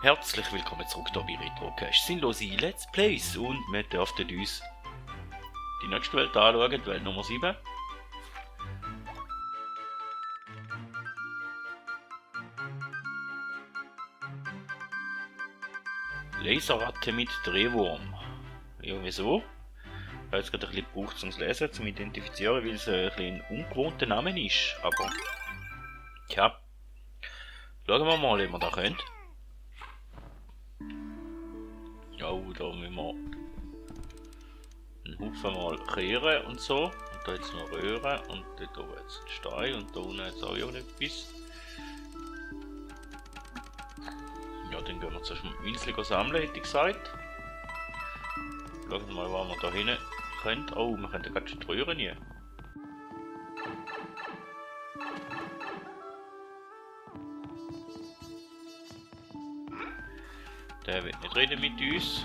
Herzlich willkommen zurück hier bei Retrocache. Sinnlose Let's Plays und wir dürften uns die nächste Welt anschauen, Welt Nummer 7. Laserratte mit Drehwurm. Ja, wieso? Ich habe jetzt gerade ein bisschen gebraucht zum Lesen, zum Identifizieren, weil es ein bisschen ein ungewohnter Name ist. Aber, tja, schauen wir mal, ob wir da können. Ja, da müssen wir einen Haufen mal kehren und so. Und da jetzt noch Röhren und dort oben jetzt ein Stein und da unten jetzt auch etwas. Ja, dann gehen wir zuerst mal Winsel sammeln, hätte ich gesagt. Schauen wir mal, was wir da hinten können. Oh, wir können gerade schon die Röhren hier. Der will nicht reden mit uns.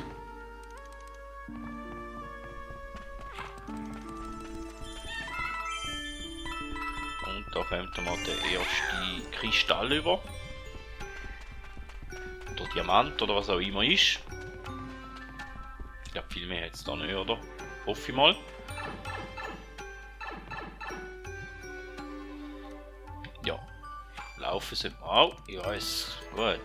Und da kommt mal der erste Kristall über. Oder Diamant oder was auch immer ist. Ich glaube, viel mehr hat es da nicht, oder? Hoffe ich mal. Ja. Laufen sollte man auch. Ja, ist gut.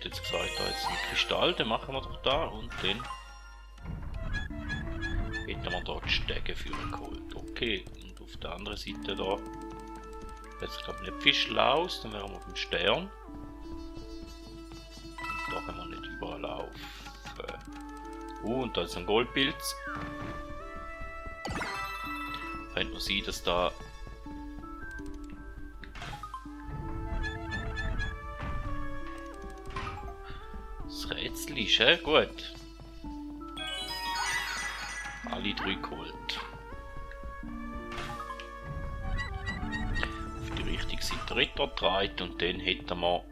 Jetzt gesagt, da ist ein Kristall, den machen wir doch da und den hätten wir da die Stege für geholt. Okay, und auf der anderen Seite da jetzt glaube ich nicht Fischlaus, dann wären wir auf dem Stern. Und da können wir nicht überall laufen. Und da ist ein Goldpilz. Könnte man sehen, dass da Rätsel ist, gut. Alle drei geholt. Auf die richtige Seite Ritter gedreht und dann hätten wir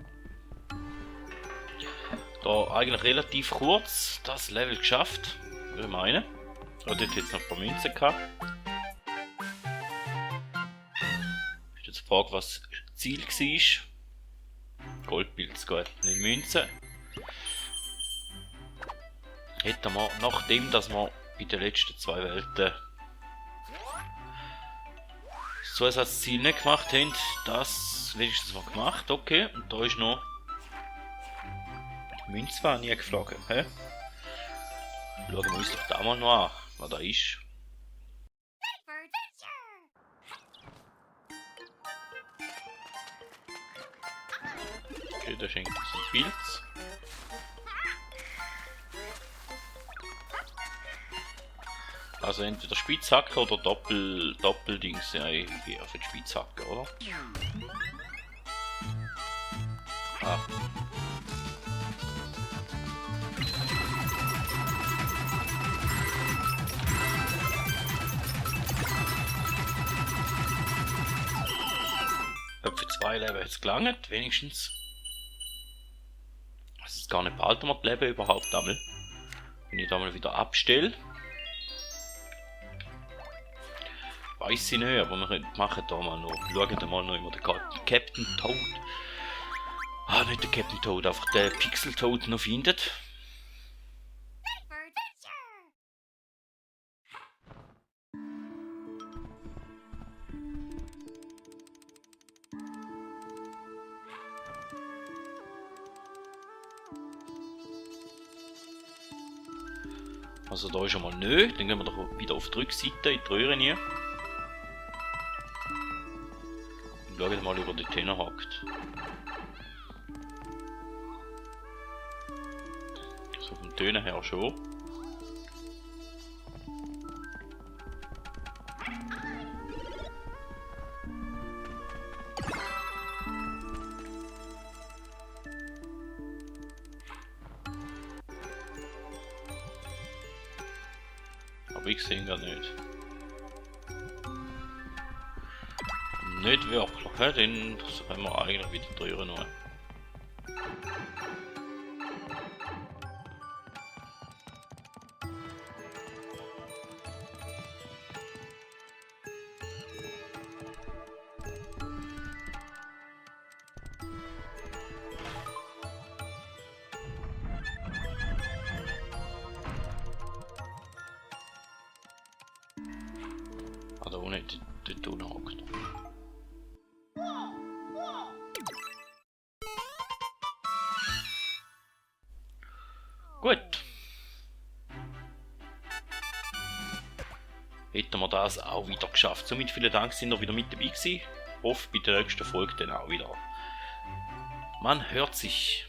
da eigentlich relativ kurz das Level geschafft, würde ich meinen. Und dort jetzt noch ein paar Münzen gehabt. Ist jetzt die Frage, was das Ziel war. Goldpilz geht nicht Münzen. Hätten wir, nachdem dass wir bei den letzten zwei Welten das Zusatzziel nicht gemacht haben, das wenigstens mal gemacht. Okay, und da ist noch Münze war nie geflogen. He? Schauen wir uns doch da mal noch an, was da ist. Okay, da schenkt uns ein Pilz. Also entweder Spitzhacke oder Doppeldings, ja, irgendwie auf die Spitzhacke, oder? Ah. Für 2 Leben hat es gelangt, wenigstens. Es ist gar nicht bald wir die Leben überhaupt einmal. Wenn ich da mal wieder abstelle. Weiß ich nicht, aber wir machen da mal noch. Schauen da mal noch immer den Captain Toad. Ah, nicht der Captain Toad, einfach den Pixel Toad noch findet. Also da ist schon mal nö, dann gehen wir doch wieder auf die Rückseite in die Röhre hier. Und schauen mal, ob er dort hinhackt. So vom Tönen her schon. Aber ich sehe ihn gar nicht. Nicht wirklich, dann können wir eigentlich wieder die Röhre noch. Dort unten hockt er. Gut. Hätten wir das auch wieder geschafft. Somit vielen Dank, sind ihr wieder mit dabei gewesen. Hoffe bei der nächsten Folge dann auch wieder. Man hört sich.